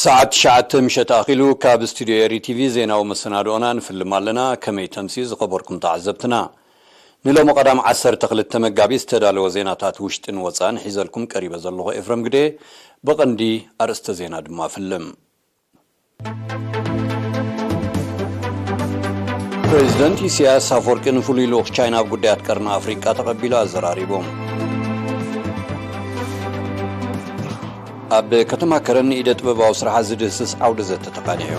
ሰዓት ትሽዓተ ምሸት ኣኺሉ ካብ ስቱድዮ ኤሪ ቲቪ ዜናዊ መሰናድኦና ንፍልም ኣለና። ከመይ ተምሲ ዝኸበርኩም ተዓዘብትና። ንሎሚ ቀዳም ዓሰርተ ክልተ መጋቢት ዝተዳለወ ዜናታት ውሽጥን ወፃን ሒዘልኩም ቀሪበ ዘለኹ ኤፍረም ግደ። ብቐንዲ ኣርእስተ ዜና ድማ ፍልም። ፕሬዚደንት ኢሳያስ ኣፈወርቂ ንፍሉይ ልኡኽ ቻይና ኣብ ጉዳያት ቀርኒ ኣፍሪቃ ተቐቢሉ ኣዘራሪቡ። ኣብ ከተማ ከረን ንኢደ ጥበባዊ ስራሓት ዝድህስስ ዓውደ ዘተ ተቃኒዑ።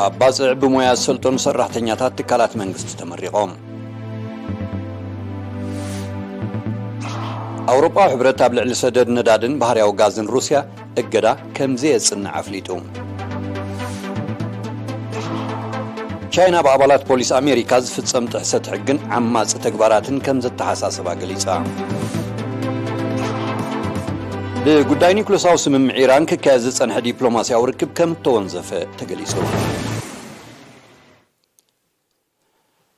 ኣብ ባጽዕ ብሞያ ዝሰልጠኑ ሰራሕተኛታት ትካላት መንግስቲ ተመሪቖም። ኣውሮጳዊ ሕብረት ኣብ ልዕሊ ሰደድ ነዳድን ባህርያዊ ጋዝን ሩስያ እገዳ ከም ዘየጽንዕ ኣፍሊጡ። ቻይና ብኣባላት ፖሊስ ኣሜሪካ ዝፍጸም ጥሕሰት ሕግን ዓማጺ ተግባራትን ከም ዘተሓሳስባ ገሊጻ። ብጉዳይ ኒኩለሳዊ ስምምዕ ኢራን ክካየድ ዝጸንሐ ዲፕሎማስያዊ ርክብ ከም እተወንዘፈ ተገሊጹ።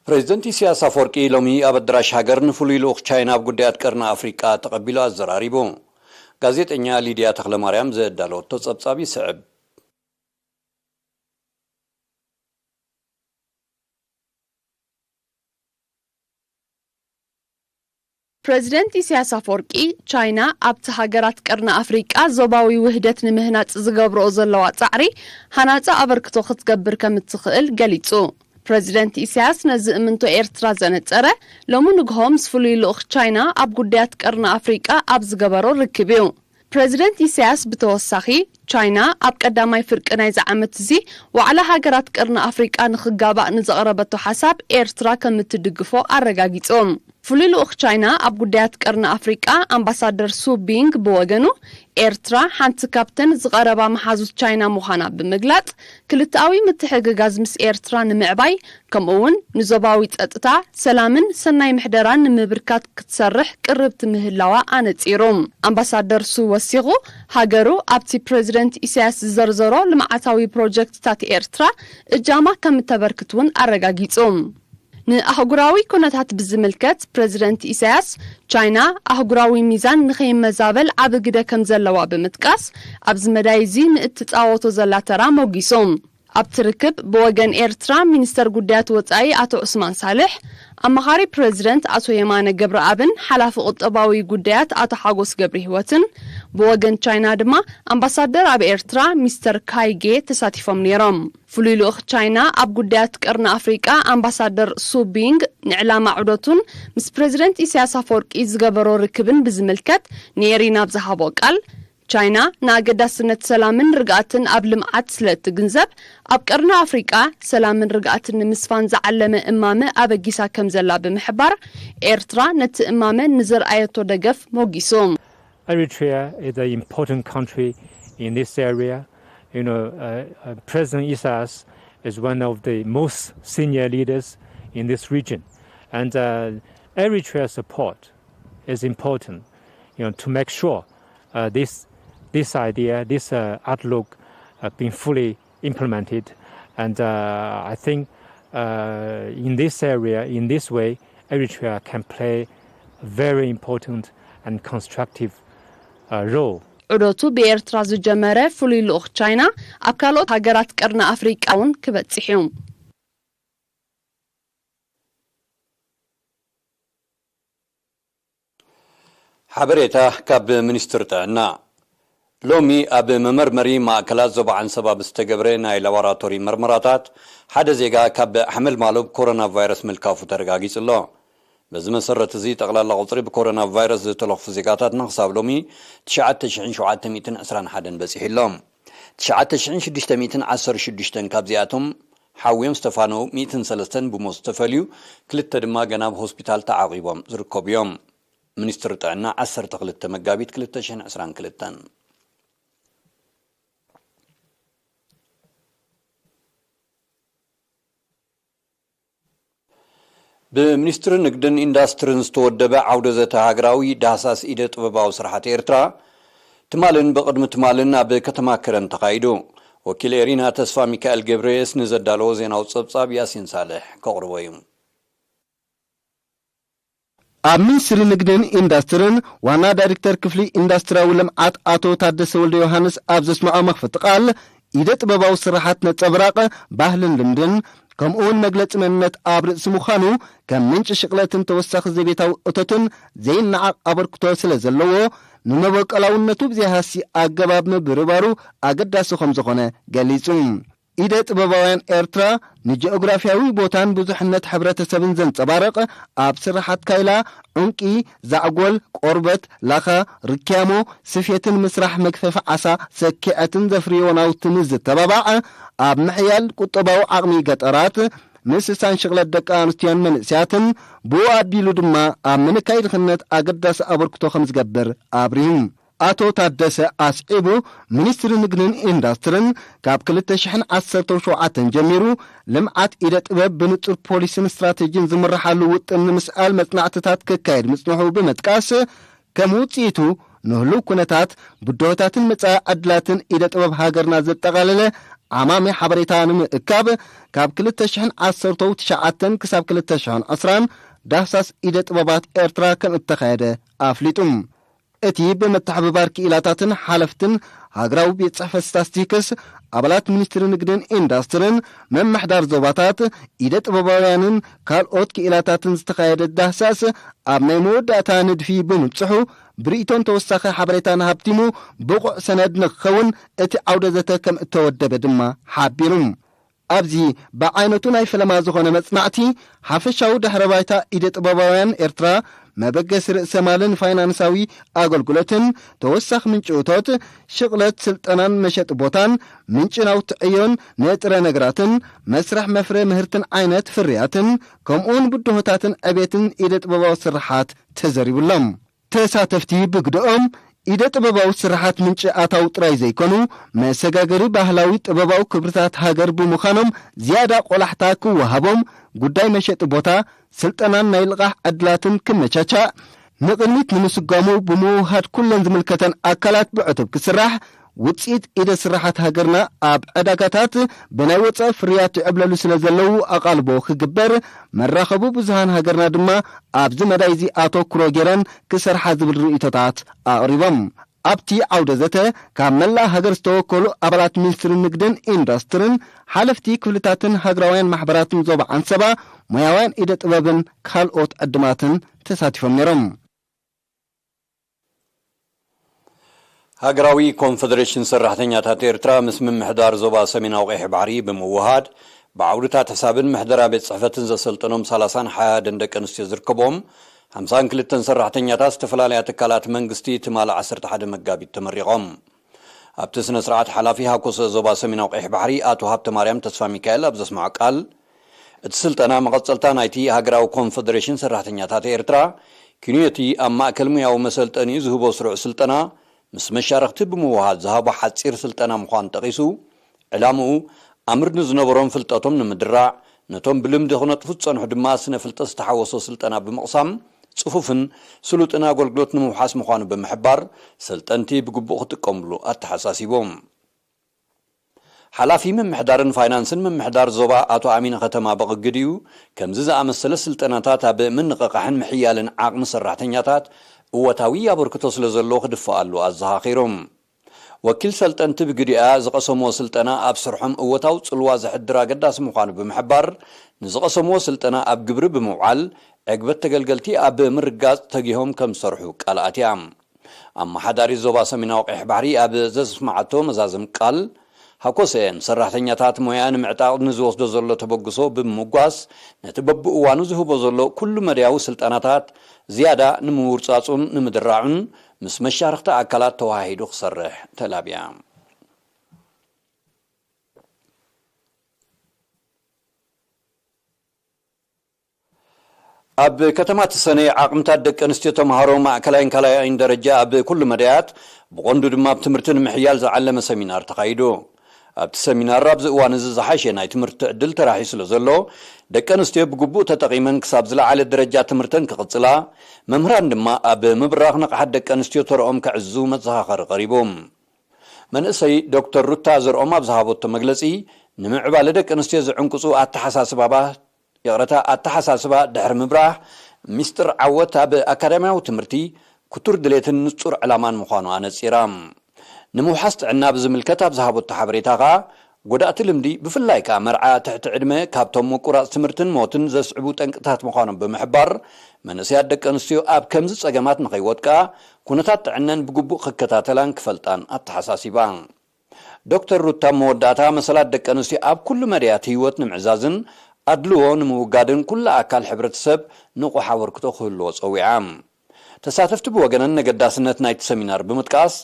ፕሬዚደንት ኢሳያስ ኣፈወርቂ ሎሚ ኣብ ኣደራሽ ሃገር ንፍሉይ ልኡኽ ቻይና ኣብ ጉዳያት ቀርኒ ኣፍሪቃ ተቐቢሉ ኣዘራሪቡ። ጋዜጠኛ ሊድያ ተኽለማርያም ዘዳለወቶ ጸብጻብ ይስዕብ። ፕሬዚደንት ኢሳያስ ኣፈወርቂ፣ ቻይና ኣብቲ ሃገራት ቀርኒ ኣፍሪቃ ዞባዊ ውህደት ንምህናጽ ዝገብርኦ ዘለዋ ጻዕሪ ሃናጺ ኣበርክቶ ክትገብር ከም እትኽእል ገሊጹ። ፕሬዚደንት ኢሳያስ ነዚ እምንቶ ኤርትራ ዘነጸረ ሎሚ ንግሆ ምስ ፍሉይ ልኡኽ ቻይና ኣብ ጉዳያት ቀርኒ ኣፍሪቃ ኣብ ዝገበሮ ርክብ እዩ። ፕሬዚደንት ኢሳያስ ብተወሳኺ፣ ቻይና ኣብ ቀዳማይ ፍርቂ ናይዚ ዓመት እዚ ዋዕላ ሃገራት ቀርኒ ኣፍሪቃ ንኽጋባእ ንዘቕረበቶ ሓሳብ ኤርትራ ከም እትድግፎ ኣረጋጊጹ። ፍሉይ ልኡኽ ቻይና ኣብ ጉዳያት ቀርኒ ኣፍሪቃ ኣምባሳደር ሱ ቢንግ ብወገኑ፣ ኤርትራ ሓንቲ ካብተን ዝቐረባ መሓዙት ቻይና ምዃና ብምግላጽ፣ ክልተኣዊ ምትሕግጋዝ ምስ ኤርትራ ንምዕባይ፣ ከምኡ እውን ንዞባዊ ጸጥታ፣ ሰላምን ሰናይ ምሕደራን ንምብርካት ክትሰርሕ ቅርብቲ ምህላዋ ኣነጺሩ። ኣምባሳደር ሱ ወሲኹ፣ ሃገሩ ኣብቲ ፕሬዚደንት ኢሳያስ ዝዘርዘሮ ልምዓታዊ ፕሮጀክትታት ኤርትራ እጃማ ከም እተበርክት እውን ኣረጋጊጹ። ንኣህጉራዊ ኩነታት ብዝምልከት፣ ፕሬዚደንት ኢሳያስ፣ ቻይና ኣህጉራዊ ሚዛን ንኸይመዛበል ዓቢ ግደ ከም ዘለዋ ብምጥቃስ፣ ኣብዚ መዳይ እዚ ንእትጻወቶ ዘላ ተራ ሞጊሱ። ኣብቲ ርክብ፣ ብወገን ኤርትራ ሚኒስተር ጉዳያት ወጻኢ ኣቶ ዑስማን ሳልሕ፣ ኣማኻሪ ፕሬዚደንት ኣቶ የማነ ገብረኣብን ሓላፊ ቁጠባዊ ጉዳያት ኣቶ ሓጎስ ገብረሂወትን፣ ብወገን ቻይና ድማ ኣምባሳደር ኣብ ኤርትራ ሚስተር ካይ ጌ ተሳቲፎም ነይሮም። ፍሉይ ልኡኽ ቻይና ኣብ ጉዳያት ቀርኒ ኣፍሪቃ ኣምባሳደር ሱ ቢንግ ንዕላማ ዑደቱን ምስ ፕሬዚደንት ኢሳያስ ኣፈወርቂ ዝገበሮ ርክብን ብዝምልከት ንኤሪና ኣብ ዝሃቦ ቃል፣ ቻይና ንኣገዳስነት ሰላምን ርግኣትን ኣብ ልምዓት ስለ እትግንዘብ፣ ኣብ ቀርኒ ኣፍሪቃ ሰላምን ርግኣትን ንምስፋን ዝዓለመ እማመ ኣበጊሳ ከም ዘላ ብምሕባር፣ ኤርትራ ነቲ እማመ ንዘርኣየቶ ደገፍ ሞጊሱ። Eritrea is an important country in this area. You know, uh, uh, President Isaias is one of the most senior leaders in this region, and uh, Eritrea's support is important. You know, to make sure uh, this this idea, this uh, outlook, uh, being fully implemented, and uh, I think uh, in this area, in this way, Eritrea can play a very important and constructive uh, role. ዑደቱ ብኤርትራ ዝጀመረ ፍሉይ ልኡኽ ቻይና ኣብ ካልኦት ሃገራት ቀርኒ ኣፍሪቃ እውን ክበጽሕ እዩ። ሓበሬታ ካብ ሚኒስትሪ ጥዕና። ሎሚ ኣብ መመርመሪ ማእከላት ዞባ ዓንሰባ ብዝተገብረ ናይ ላቦራቶሪ መርመራታት፣ ሓደ ዜጋ ካብ ሓመልማሎ ብኮሮና ቫይረስ ምልካፉ ተረጋጊጹ ኣሎ። በዚ መሰረት እዚ፣ ጠቕላላ ቁጽሪ ብኮሮና ቫይረስ ዝተለኽፉ ዜጋታትና ክሳብ ሎሚ ትሽዓተ ሽሕን ሸውዓተ ሚእትን ዕስራን ሓደን በጺሑ ኣሎ። ትሽዓተ ሽሕን ሽዱሽተ ሚእትን ዓሰርተ ሽዱሽተን ካብዚኣቶም ሓውዮም ዝተፋነው ሚእትን ሰለስተን ብሞት ዝተፈልዩ፣ ክልተ ድማ ገና ኣብ ሆስፒታል ተዓቒቦም ዝርከቡ እዮም። ሚኒስትሪ ጥዕና ዓሰርተ ክልተ መጋቢት ክልተ ሽሕን ዕስራን ክልተን። ብሚኒስትሪ ንግድን ኢንዳስትርን ዝተወደበ ዓውደ ዘተ ሃገራዊ ዳህሳስ ኢደ ጥበባዊ ስራሓት ኤርትራ፣ ትማልን ብቕድሚ ትማልን ኣብ ከተማ ከረን ተኻይዱ። ወኪል ኤሪና ተስፋ ሚካኤል ገብረየስ ንዘዳለዎ ዜናዊ ጸብጻብ ያሲን ሳልሕ ከቕርቦ እዩ። ኣብ ሚኒስትሪ ንግድን ኢንዱስትርን ዋና ዳይሬክተር ክፍሊ ኢንዱስትሪያዊ ልምዓት ኣቶ ታደሰ ወልደ ዮሃንስ ኣብ ዘስምዖ መኽፈቲ ቃል፣ ኢደ ጥበባዊ ስራሓት ነጸብራቕ ባህልን ልምድን፣ ከምኡውን መግለጺ መንነት ኣብ ርእሲ ምዃኑ፣ ከም ምንጪ ሽቕለትን ተወሳኺ ዘቤታዊ እቶትን ዘይነዓቕ ኣበርክቶ ስለ ዘለዎ፣ ንመበቆላውነቱ ብዘይሃሲ ኣገባብ ምብርባሩ ኣገዳሲ ከም ዝኾነ ገሊጹ። ኢደ ጥበባውያን ኤርትራ ንጂኦግራፍያዊ ቦታን ብዙሕነት ሕብረተሰብን ዘንጸባርቕ፣ ኣብ ስራሓት ካይላ፣ ዑንቂ፣ ዛዕጎል፣ ቆርበት፣ ላኻ፣ ርክያሞ፣ ስፌትን ምስራሕ መግፈፊ ዓሳ ሰኪዐትን ዘፍርዮ ናውቲ ንዝተባባዕ፣ ኣብ ምሕያል ቁጠባዊ ዓቕሚ ገጠራት፣ ምስሳን ሽቕለት ደቂ ኣንስትዮን መንእሰያትን፣ ብኡ ኣቢሉ ድማ ኣብ ምንካይ ድኽነት ኣገዳሲ ኣበርክቶ ከም ዝገብር ኣብሪሁ። ኣቶ ታደሰ ኣስዒቡ፣ ሚኒስትሪ ንግድን ኢንዱስትርን ካብ ክልተ ሽሕን ዓሰርተን ሸውዓተን ጀሚሩ ልምዓት ኢደ ጥበብ ብንጹር ፖሊስን ስትራቴጂን ዝምርሓሉ ውጥን ንምስኣል መጽናዕትታት ክካየድ ምጽንሑ ብምጥቃስ፣ ከም ውጽኢቱ ንህሉው ኩነታት፣ ብድሆታትን መጻኢ ዕድላትን ኢደ ጥበብ ሃገርና ዘጠቓለለ ዓማሚ ሓበሬታ ንምእካብ፣ ካብ ክልተ ሽሕን ዓሰርተው ትሽዓተን ክሳብ ክልተ ሽሕን ዕስራን ዳህሳስ ኢደ ጥበባት ኤርትራ ከም እተኻየደ ኣፍሊጡ። እቲ ብምትሕብባር ክኢላታትን ሓለፍትን ሃገራዊ ቤት ጽሕፈት ስታስቲክስ፣ ኣባላት ሚኒስትሪ ንግድን ኢንዱስትርን፣ ምምሕዳር ዞባታት፣ ኢደ ጥበባውያንን ካልኦት ክኢላታትን ዝተኻየደ ዳህሳስ፣ ኣብ ናይ መወዳእታ ንድፊ ብምብጽሑ፣ ብርእይቶን ተወሳኺ ሓበሬታን ሃብቲሙ ብቑዕ ሰነድ ንክኸውን እቲ ዓውደ ዘተ ከም እተወደበ ድማ ሓቢሩ። ኣብዚ ብዓይነቱ ናይ ፈለማ ዝኾነ መጽናዕቲ፣ ሓፈሻዊ ድሕረ ባይታ ኢደ ጥበባውያን ኤርትራ፣ መበገሲ ርእሰ ማልን ፋይናንሳዊ ኣገልግሎትን፣ ተወሳኺ ምንጪ እቶት፣ ሽቕለት፣ ስልጠናን መሸጢ ቦታን፣ ምንጪ ናውቲ ዕዮን ንጥረ ነገራትን፣ መስርሕ መፍረ ምህርትን ዓይነት ፍርያትን፣ ከምኡውን ብድሆታትን ዕቤትን ኢደ ጥበባዊ ስርሓት ተዘሪቡሎም። ተሳተፍቲ ብግደኦም፣ ኢደ ጥበባዊ ስርሓት ምንጪ ኣታዊ ጥራይ ዘይኮኑ፣ መሰጋገሪ ባህላዊ ጥበባዊ ክብርታት ሃገር ብምዃኖም፣ ዝያዳ ቆላሕታ ክወሃቦም፣ ጉዳይ መሸጢ ቦታ፣ ስልጠናን ናይ ልቓሕ ዕድላትን ክመቻቻእ፣ ንቕድሚት ንምስጓሙ ብምውሃድ ኩለን ዝምልከተን ኣካላት ብዕቱብ ክስራሕ፣ ውጽኢት ኢደ ስራሓት ሃገርና ኣብ ዕዳጋታት ብናይ ወጻኢ ፍርያት ይዕብለሉ ስለ ዘለዉ ኣቓልቦ ክግበር፣ መራኸቡ ብዙሃን ሃገርና ድማ ኣብዚ መዳይ እዚ ኣተኩሮ ገይረን ክሰርሓ ዝብል ርእይቶታት ኣቕሪቦም። ኣብቲ ዓውደ ዘተ ካብ መላእ ሃገር ዝተወከሉ ኣባላት ሚኒስትሪ ንግድን ኢንዱስትርን፣ ሓለፍቲ ክፍልታትን ሃገራውያን ማሕበራትን ዞባ ዓንሰባ፣ ሞያውያን ኢደ ጥበብን ካልኦት ዕድማትን ተሳቲፎም ነይሮም። ሃገራዊ ኮንፈደሬሽን ሰራሕተኛታት ኤርትራ ምስ ምምሕዳር ዞባ ሰሜናዊ ቀይሕ ባሕሪ ብምውሃድ፣ ብዓውድታት ሕሳብን ምሕደራ ቤት ጽሕፈትን ዘሰልጠኖም ሰላሳን ሓደን ደቂ ኣንስትዮ ዝርከቦም ሓምሳን ክልተን ሰራሕተኛታት ዝተፈላለያ ትካላት መንግስቲ ትማሊ ዓሰርተ ሓደ መጋቢት ተመሪቖም። ኣብቲ ስነ ስርዓት ሓላፊ ሃኮሰ ዞባ ሰሜናዊ ቀይሕ ባሕሪ ኣቶ ሃብተ ማርያም ተስፋ ሚካኤል ኣብ ዘስምዖ ቃል፣ እቲ ስልጠና መቐጸልታ ናይቲ ሃገራዊ ኮንፈደሬሽን ሰራሕተኛታት ኤርትራ፣ ኪንዮቲ ኣብ ማእከል ሙያዊ መሰልጠኒኡ ዝህቦ ስሩዕ ስልጠና ምስ መሻርኽቲ ብምውሃድ ዝሃቦ ሓጺር ስልጠና ምዃኑ ጠቒሱ፣ ዕላምኡ ኣምር ንዝነበሮም ፍልጠቶም ንምድራዕ፣ ነቶም ብልምዲ ክነጥፉ ዝጸንሑ ድማ ስነ ፍልጠት ዝተሓወሶ ስልጠና ብምቕሳም፣ ጽፉፍን ስሉጥን ኣገልግሎት ንምውሓስ ምዃኑ ብምሕባር፣ ሰልጠንቲ ብግቡእ ክጥቀምሉ ኣተሓሳሲቦም። ሓላፊ ምምሕዳርን ፋይናንስን ምምሕዳር ዞባ ኣቶ ኣሚነ ከተማ ብቕግዲኡ፣ ከምዚ ዝኣመሰለ ስልጠናታት ኣብ ምንቕቓሕን ምሕያልን ዓቕሚ ሰራሕተኛታት እወታዊ ኣበርክቶ ስለ ዘለዎ ክድፈኣሉ ኣዘኻኺሮም። ወኪል ሰልጠንቲ ብግዲኣ ዝቐሰምዎ ስልጠና ኣብ ስርሖም እወታዊ ጽልዋ ዘሕድር ኣገዳሲ ምዃኑ ብምሕባር፣ ንዝቐሰምዎ ስልጠና ኣብ ግብሪ ብምውዓል ዕግበት ተገልገልቲ ኣብ ምርጋጽ ተጊሆም ከም ዝሰርሑ ቃል ኣትያ። ኣመሓዳሪ ዞባ ሰሜናዊ ቀይሕ ባሕሪ ኣብ ዘስማዓቶ መዛዘም ቃል፣ ሃኮሰ ንሰራሕተኛታት ሞያ ንምዕጣቕ ንዝወስዶ ዘሎ ተበግሶ ብምምጓስ፣ ነቲ በብእዋኑ ዝህቦ ዘሎ ኩሉ መዳያዊ ስልጠናታት ዝያዳ ንምውርጻጹን ንምድራዑን ምስ መሻርኽቲ ኣካላት ተወሃሂዱ ክሰርሕ ተላብያ። ኣብ ከተማ ተሰነይ ዓቕምታት ደቂ ኣንስትዮ ተምሃሮ ማእከላይን ካልኣይን ደረጃ ኣብ ኩሉ መዳያት፣ ብቐንዱ ድማ ኣብ ትምህርቲ ንምሕያል ዝዓለመ ሰሚናር ተኻይዱ። ኣብቲ ሰሚናር ኣብዚ እዋን እዚ ዝሓሸ ናይ ትምህርቲ ዕድል ተራእዩ ስለ ዘሎ፣ ደቂ ኣንስትዮ ብግቡእ ተጠቒመን ክሳብ ዝለዓለ ደረጃ ትምህርተን ክቕጽላ፣ መምህራን ድማ ኣብ ምብራኽ ንቕሓት ደቂ ኣንስትዮ ተርኦም ከዕዝዙ መዘኻኸሪ ቀሪቡ። መንእሰይ ዶክተር ሩታ ዘርኦም ኣብ ዝሃበቶ መግለጺ፣ ንምዕባለ ደቂ ኣንስትዮ ዝዕንቅጹ ኣተሓሳስባባ ይቕረታ፣ ኣተሓሳስባ ድሕሪ ምብራህ፣ ሚስጥር ዓወት ኣብ ኣካዳሚያዊ ትምህርቲ ክቱር ድሌትን ንጹር ዕላማን ምዃኑ ኣነጺራ። ንምውሓስ ጥዕና ብዝምልከት ኣብ ዝሃበቶ ሓበሬታ ከኣ፣ ጎዳእቲ ልምዲ ብፍላይ ከኣ መርዓ ትሕቲ ዕድመ ካብቶም ምቁራጽ ትምህርትን ሞትን ዘስዕቡ ጠንቅታት ምዃኖም ብምሕባር፣ መንእሰያት ደቂ ኣንስትዮ ኣብ ከምዚ ጸገማት ንኸይወድቃ ኩነታት ጥዕነን ብግቡእ ክከታተላን ክፈልጣን ኣተሓሳሲባ። ዶክተር ሩታ መወዳእታ መሰላት ደቂ ኣንስትዮ ኣብ ኩሉ መዳያት ህይወት ንምዕዛዝን ኣድልዎ ንምውጋድን ኩሉ ኣካል ሕብረተሰብ ንቑሕ ኣበርክቶ ክህልዎ ጸዊዓ። ተሳተፍቲ ብወገነን ነገዳስነት ናይቲ ሰሚናር ብምጥቃስ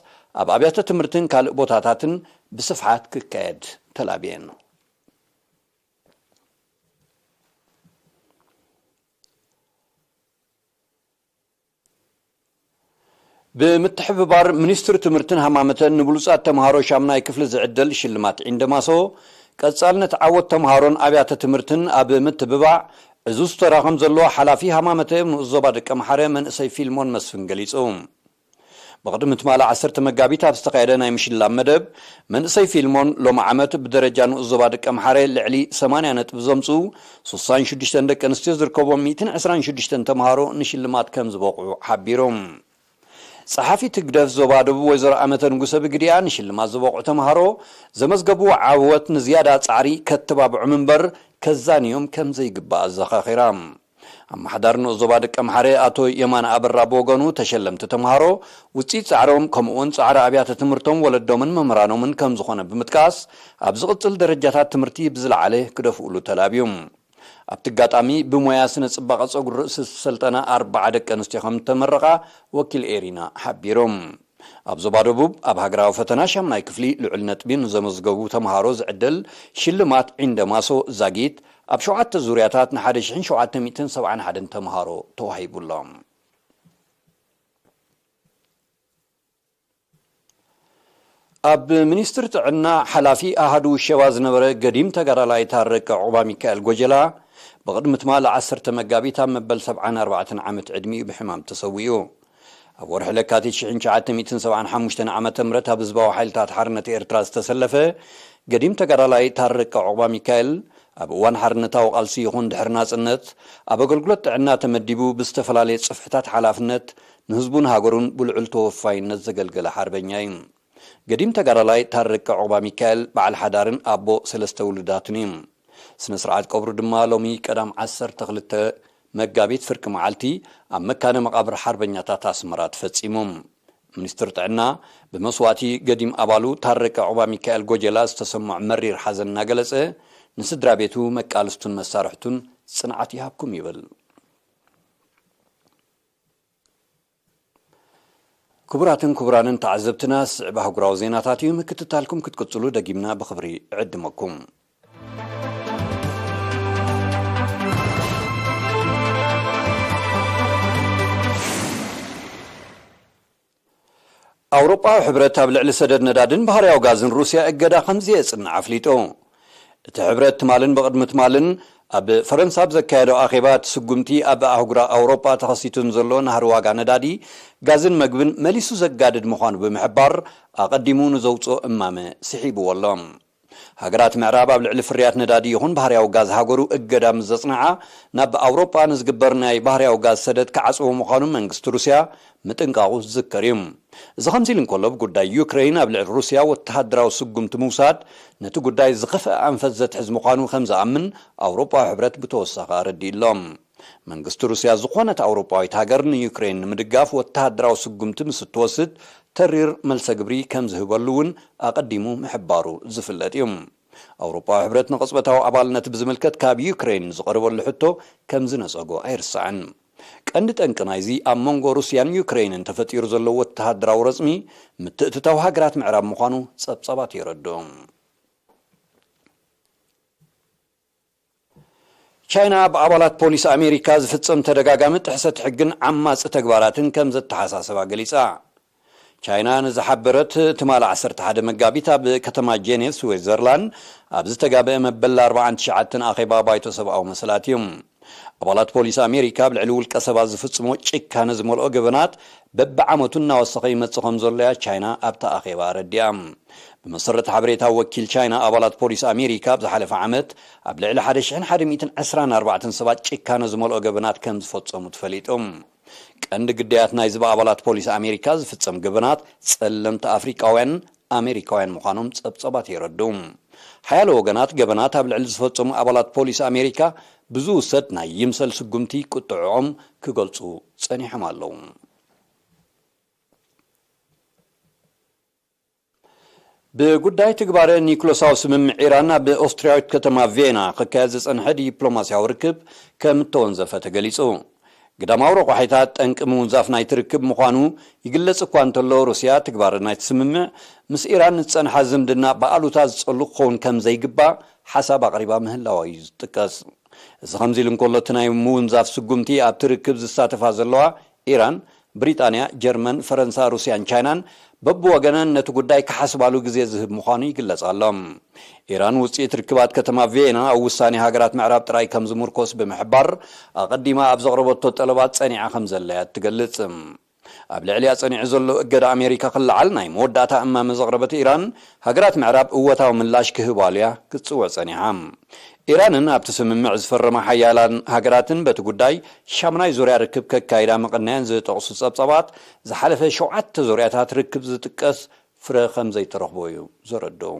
ኣብ ኣብያተ ትምህርትን ካልእ ቦታታትን ብስፍሓት ክካየድ ተላብየን። ብምትሕብባር ሚኒስትሪ ትምህርትን ሃማመተን ንብሉጻት ተምሃሮ ሻምናይ ክፍሊ ዝዕደል ሽልማት ዒንደማሶ፣ ቀጻልነት ዓወት ተምሃሮን ኣብያተ ትምህርትን ኣብ ምትብባዕ ዕዙዝ ተራ ከም ዘለዎ ሓላፊ ሃማመተ ንኡስ ዞባ ደቀምሓረ መንእሰይ ፊልሞን መስፍን ገሊጹ። ብቕድሚ ትማሊ ዓሰርተ መጋቢት ኣብ ዝተኻየደ ናይ ምሽላም መደብ፣ መንእሰይ ፊልሞን ሎሚ ዓመት ብደረጃ ንኡስ ዞባ ደቀምሓረ ልዕሊ ሰማንያ ነጥቢ ዘምጽኡ ሱሳን ሽዱሽተን ደቂ ኣንስትዮ ዝርከቦም ሚእትን ዕስራን ሽዱሽተን ተምሃሮ ንሽልማት ከም ዝበቕዑ ሓቢሩ። ጸሓፊት ህግደፍ ዞባ ደቡብ ወይዘሮ ኣመተ ንጉሰ ብግዲኣ፣ ንሽልማት ዝበቕዑ ተምሃሮ ዘመዝገብዎ ዓወት ንዝያዳ ጻዕሪ ከተባብዖም እምበር ከዛንዮም ከም ዘይግባእ ኣዘኻኺራ። ኣመሓዳሪ ንኡስ ዞባ ደቀምሓረ ኣቶ የማነ ኣበራ ብወገኑ፣ ተሸለምቲ ተምሃሮ ውጽኢት ጻዕሮም ከምኡ'ውን ጻዕሪ ኣብያተ ትምህርቶም፣ ወለዶምን መምህራኖምን ከም ዝኾነ ብምጥቃስ፣ ኣብ ዝቕጽል ደረጃታት ትምህርቲ ብዝለዓለ ክደፍኡሉ ተላብዩ። ኣብቲ ኣጋጣሚ ብሞያ ስነ ጽባቐ ጸጉሪ ርእሲ ዝሰልጠና ኣርባዓ ደቂ ኣንስትዮ ከም እተመረቓ ወኪል ኤሪና ሓቢሩ። ኣብ ዞባ ደቡብ ኣብ ሃገራዊ ፈተና ሻምናይ ክፍሊ ልዑል ነጥቢ ንዘመዝገቡ ተምሃሮ ዝዕደል ሽልማት ዒንደማሶ ዛጊት ኣብ ሸውዓተ ዙርያታት ንሓደ ሽሕን ሸውዓተ ሚእትን ሰብዓን ሓደን ተምሃሮ ተዋሂቡ ኣሎ። ኣብ ሚኒስትሪ ጥዕና ሓላፊ ኣሃዱ ሸባ ዝነበረ ገዲም ተጋዳላይ ታረቀ ዑቕባ ሚካኤል ጎጀላ ብቕድሚ ትማሊ ዓሰርተ መጋቢት ኣብ መበል ሰብዓን ኣርባዕተን ዓመት ዕድሚኡ ብሕማም ተሰዊኡ። ኣብ ወርሒ ለካቲት ሽሕን ትሽዓተ ሚእትን ሰብዓን ሓሙሽተን ዓመተ ምህረት ኣብ ህዝባዊ ሓይልታት ሓርነት ኤርትራ ዝተሰለፈ ገዲም ተጋዳላይ ታረቀ ዑቕባ ሚካኤል፣ ኣብ እዋን ሓርነታዊ ቃልሲ ይኹን ድሕሪ ናጽነት፣ ኣብ ኣገልግሎት ጥዕና ተመዲቡ ብዝተፈላለየ ጽፍሕታት ሓላፍነት ንህዝቡን ሃገሩን ብልዑል ተወፋይነት ዘገልገለ ሓርበኛ እዩ። ገዲም ተጋዳላይ ታረቀ ዑቕባ ሚካኤል በዓል ሓዳርን ኣቦ ሰለስተ ውሉዳትን እዩ። ስነ ስርዓት ቀብሩ ድማ ሎሚ ቀዳም ዓሰርተ ክልተ መጋቢት ፍርቂ መዓልቲ ኣብ መካነ መቓብር ሓርበኛታት ኣስመራ ተፈጺሙ። ሚኒስትር ጥዕና ብመስዋእቲ ገዲም ኣባሉ ታረቀ ዑቕባ ሚካኤል ጎጀላ ዝተሰምዖ መሪር ሓዘን እናገለጸ፣ ንስድራ ቤቱ፣ መቃልስቱን መሳርሕቱን ጽንዓት ይሃብኩም ይብል። ክቡራትን ክቡራንን ተዓዘብትና፣ ዝስዕብ ኣህጉራዊ ዜናታት እዩ። ምክትታልኩም ክትቅጽሉ ደጊምና ብኽብሪ እዕድመኩም። ኣውሮጳዊ ሕብረት ኣብ ልዕሊ ሰደድ ነዳድን ባህርያዊ ጋዝን ሩስያ እገዳ ከም ዘየጽንዕ ኣፍሊጡ። እቲ ሕብረት ትማልን ብቕድሚ ትማልን ኣብ ፈረንሳ ኣብ ዘካየዶ ኣኼባ፣ እቲ ስጉምቲ ኣብ ኣህጉራ ኣውሮጳ ተኸሲቱ ንዘሎ ናህሪ ዋጋ ነዳዲ፣ ጋዝን መግብን መሊሱ ዘጋድድ ምዃኑ ብምሕባር፣ ኣቐዲሙ ንዘውጽኦ እማመ ስሒብዎ ኣሎ። ሃገራት ምዕራብ ኣብ ልዕሊ ፍርያት ነዳዲ ይኹን ባህርያዊ ጋዝ ሃገሩ እገዳ ምስ ዘጽንዓ፣ ናብ ኣውሮጳ ንዝግበር ናይ ባህርያዊ ጋዝ ሰደድ ክዓጽዎ ምዃኑ መንግስቲ ሩስያ ምጥንቃቑ ዝዝከር እዩ። እዚ ከምዚ ኢሉ እንከሎ፣ ብጉዳይ ዩክረይን ኣብ ልዕሊ ሩስያ ወተሃደራዊ ስጉምቲ ምውሳድ ነቲ ጉዳይ ዝኸፍአ ኣንፈት ዘትሕዝ ምዃኑ ከም ዝኣምን ኣውሮጳዊ ሕብረት ብተወሳኺ ኣረዲኡ ኣሎ። መንግስቲ ሩስያ ዝኾነት ኣውሮጳዊት ሃገር ንዩክረይን ንምድጋፍ ወተሃደራዊ ስጉምቲ ምስ እትወስድ ተሪር መልሰ ግብሪ ከም ዝህበሉ እውን ኣቐዲሙ ምሕባሩ ዝፍለጥ እዩ። ኣውሮጳዊ ሕብረት ንቕጽበታዊ ኣባልነት ብዝምልከት ካብ ዩክረይን ዝቐረበሉ ሕቶ ከም ዝነጸጎ ኣይርሳዕን። ቀንዲ ጠንቂ ናይዚ ኣብ መንጎ ሩስያን ዩክረይንን ተፈጢሩ ዘሎ ወተሃደራዊ ረጽሚ ምትእትታው ሃገራት ምዕራብ ምዃኑ ጸብጻባት የረድኡ። ቻይና ብኣባላት ፖሊስ ኣሜሪካ ዝፍጸም ተደጋጋሚ ጥሕሰት ሕግን ዓማጺ ተግባራትን ከም ዘተሓሳሰባ ገሊጻ። ቻይና ንዝሓበረት ትማሊ ዓሰርተ ሓደ መጋቢት ኣብ ከተማ ጄኔቭ ስዊዘርላንድ ኣብ ዝተጋበአ መበል ኣርባዓን ትሽዓተን ኣኼባ ባይቶ ሰብኣዊ መሰላት እዩ። ኣባላት ፖሊስ ኣሜሪካ ኣብ ልዕሊ ውልቀ ሰባት ዝፍጽሞ ጭካነ ዝመልኦ ገበናት በብዓመቱ እናወሰኸ ይመጽእ ከም ዘሎ እያ ቻይና ኣብታ ኣኼባ ኣረዲኣ። ብመሰረት ሓበሬታ ወኪል ቻይና፣ ኣባላት ፖሊስ ኣሜሪካ ኣብ ዝሓለፈ ዓመት ኣብ ልዕሊ ሓደ ሽሕን ሓደ ሚእትን ዕስራን ኣርባዕተን ሰባት ጭካነ ዝመልኦ ገበናት ከም ዝፈጸሙ ተፈሊጡ። ቀንዲ ግዳያት ናይዚ ብኣባላት ፖሊስ ኣሜሪካ ዝፍጸም ገበናት ጸለምቲ ኣፍሪቃውያን ኣሜሪካውያን ምዃኖም ጸብጸባት የረድኡ። ሓያሎ ወገናት ገበናት ኣብ ልዕሊ ዝፈጸሙ ኣባላት ፖሊስ ኣሜሪካ ብዝውሰድ ናይ ይምሰል ስጉምቲ ቁጥዕኦም ክገልጹ ጸኒሖም ኣለዉ። ብጉዳይ ትግባረ ኒኩለሳዊ ስምምዕ ኢራን ኣብ ኦስትርያዊት ከተማ ቬና ክካየድ ዝጸንሐ ዲፕሎማስያዊ ርክብ ከም እተወንዘፈ ተገሊጹ። ግዳማዊ ረቋሒታት ጠንቂ ምውንዛፍ ናይቲ ርክብ ምዃኑ ይግለጽ እኳ እንተሎ፣ ሩስያ ትግባረ ናይቲ ስምምዕ ምስ ኢራን ዝጸንሓ ዝምድና ብኣሉታ ዝጸሉ ክኸውን ከም ዘይግባእ ሓሳብ ኣቕሪባ ምህላዋ እዩ ዝጥቀስ። እዚ ከምዚ ኢሉ እንከሎ፣ እቲ ናይ ምውንዛፍ ስጉምቲ ኣብቲ ርክብ ዝሳተፋ ዘለዋ ኢራን፣ ብሪጣንያ፣ ጀርመን፣ ፈረንሳ፣ ሩስያን ቻይናን በብወገነን ነቲ ጉዳይ ክሓስባሉ ግዜ ዝህብ ምዃኑ ይግለጽ ኣሎ። ኢራን ውጽኢት ርክባት ከተማ ቪየና ኣብ ውሳኔ ሃገራት ምዕራብ ጥራይ ከም ዝምርኮስ ብምሕባር፣ ኣቐዲማ ኣብ ዘቕረበቶ ጠለባት ጸኒዓ ከም ዘላ እያ ትገልጽ። ኣብ ልዕሊኣ ጸኒዑ ዘሎ እገዳ ኣሜሪካ ክለዓል ናይ መወዳእታ እማመ ዘቕረበት ኢራን፣ ሃገራት ምዕራብ እወታዊ ምላሽ ክህባሉ እያ ክትጽውዕ ጸኒሓ። ኢራንን ኣብቲ ስምምዕ ዝፈረማ ሓያላን ሃገራትን በቲ ጉዳይ ሻምናይ ዙርያ ርክብ ከካይዳ ምቕናየን ዝጠቕሱ ጸብጻባት፣ ዝሓለፈ ሸውዓተ ዙርያታት ርክብ ዝጥቀስ ፍረ ከም ዘይተረኽቦ እዩ ዘረድኡ።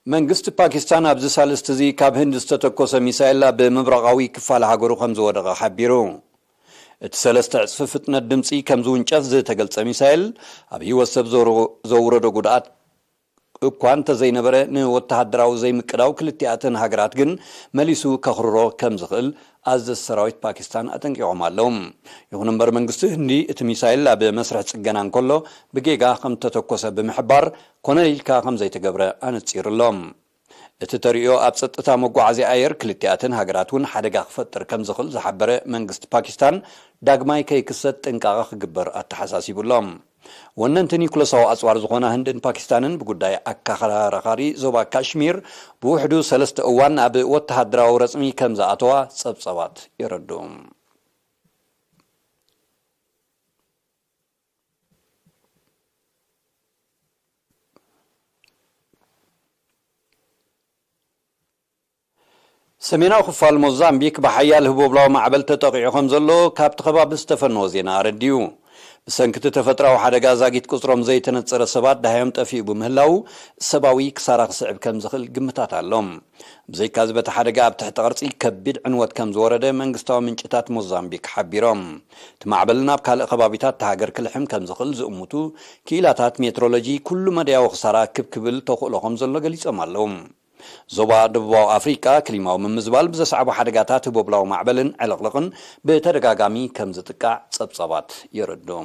መንግስቲ ፓኪስታን ኣብዚ ሳልስቲ እዚ ካብ ህንዲ ዝተተኮሰ ሚሳይል ኣብ ምብራቓዊ ክፋል ሃገሩ ከም ዝወደቐ ሓቢሩ። እቲ ሰለስተ ዕጽፊ ፍጥነት ድምጺ ከም ዝውንጨፍ ዝተገልጸ ሚሳይል ኣብ ህይወት ሰብ ዘውረ-፣ ዘውረዶ ጉድኣት እኳ እንተዘይነበረ፣ ንወተሃደራዊ ዘይምቅዳው ክልቲኣተን ሃገራት ግን መሊሱ ከኽርሮ ከም ዝኽእል ኣዘዝቲ ሰራዊት ፓኪስታን ኣጠንቂቖም ኣለዉ። ይኹን እምበር፣ መንግስቲ ህንዲ እቲ ሚሳይል ኣብ መስርሕ ጽገና እንከሎ ብጌጋ ከም እተተኮሰ ብምሕባር፣ ኮነ ኢልካ ከም ዘይተገብረ ኣነጺሩ ኣሎ። እቲ ተርእዮ ኣብ ጸጥታ መጓዓዝያ ኣየር ክልቲኣተን ሃገራት እውን ሓደጋ ክፈጥር ከም ዝኽእል ዝሓበረ መንግስቲ ፓኪስታን፣ ዳግማይ ከይክሰት ጥንቃቐ ክግበር ኣተሓሳሲቡ ኣሎ። ወነንቲ ኒኩለሳዊ ኣጽዋር ዝኾና ህንድን ፓኪስታንን ብጉዳይ ኣከራኻሪ ዞባ ካሽሚር ብውሕዱ ሰለስተ እዋን ኣብ ወተሃደራዊ ረጽሚ ከም ዝኣተዋ ጸብጻባት የረድኡ። ሰሜናዊ ክፋል ሞዛምቢክ ብሓያል ህቦብላዊ ማዕበል ተጠቒዑ ከም ዘሎ ካብቲ ከባቢ ዝተፈነወ ዜና ኣረዲኡ። ብሰንኪ እቲ ተፈጥራዊ ሓደጋ ዛጊት ቁጽሮም ዘይተነጸረ ሰባት ደሃዮም ጠፊኡ ብምህላው፣ ሰብኣዊ ክሳራ ክስዕብ ከም ዝኽእል ግምታት ኣሎ። ብዘይካዚ፣ በቲ ሓደጋ ኣብ ትሕቲ ቅርጺ ከቢድ ዕንወት ከም ዝወረደ መንግስታዊ ምንጭታት ሞዛምቢክ ሓቢሮም። እቲ ማዕበል ናብ ካልእ ከባቢታት እታ ሃገር ክልሕም ከም ዝኽእል ዝእምቱ ክኢላታት ሜትሮሎጂ፣ ኩሉ መዳያዊ ክሳራ ክብ ክብል ተኽእሎ ከም ዘሎ ገሊጾም ኣለዉ። ዞባ ደቡባዊ ኣፍሪቃ ክሊማዊ ምምዝባል ብዘስዓቦ ሓደጋታት ህቦብላዊ ማዕበልን ዕልቕልቕን ብተደጋጋሚ ከም ዝጥቃዕ ጸብጻባት የረድኡ።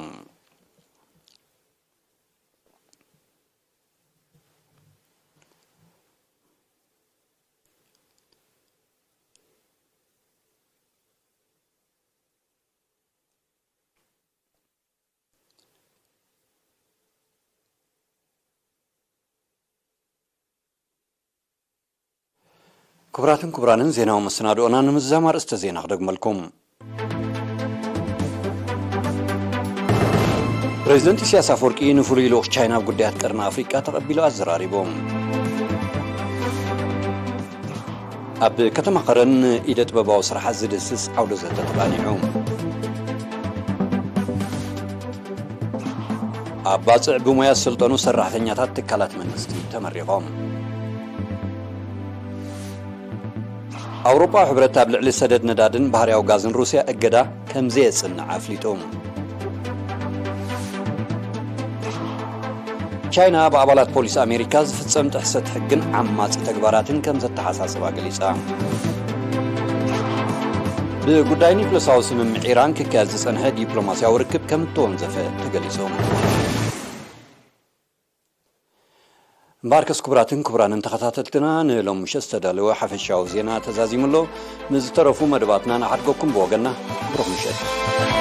ክቡራትን ክቡራንን፣ ዜናዊ መሰናድኦና ንምዝዛም ኣርእስተ ዜና ክደግመልኩም። ፕሬዚደንት ኢሳያስ ኣፈወርቂ ንፍሉይ ልኡኽ ቻይና ኣብ ጉዳያት ቀርኒ ኣፍሪቃ ተቐቢሉ ኣዘራሪቡ። ኣብ ከተማ ኸረን ኢደ ጥበባዊ ስራሓት ዝድህስስ ዓውደ ዘተ ተቓኒዑ። ኣብ ባጽዕ ብሞያ ዝሰልጠኑ ሰራሕተኛታት ትካላት መንግስቲ ተመሪቖም። ኣውሮጳዊ ሕብረት ኣብ ልዕሊ ሰደድ ነዳድን ባህርያዊ ጋዝን ሩስያ እገዳ ከም ዘየጽንዕ ኣፍሊጡ። ቻይና ብኣባላት ፖሊስ ኣሜሪካ ዝፍጸም ጥሕሰት ሕግን ዓማጺ ተግባራትን ከም ዘተሓሳስባ ገሊጻ። ብጉዳይ ኒኩለሳዊ ስምምዕ ኢራን ክካየድ ዝጸንሐ ዲፕሎማስያዊ ርክብ ከም እተወንዘፈ ተገሊጹ። እምበኣርከስ ክቡራትን ክቡራንን ተኸታተልትና፣ ንሎሚ ምሸት ዝተዳለወ ሓፈሻዊ ዜና ተዛዚሙ ኣሎ። ምስ ዝተረፉ መደባትና ንዓድገኩም ብወገንና ብሩኽ ምሸት።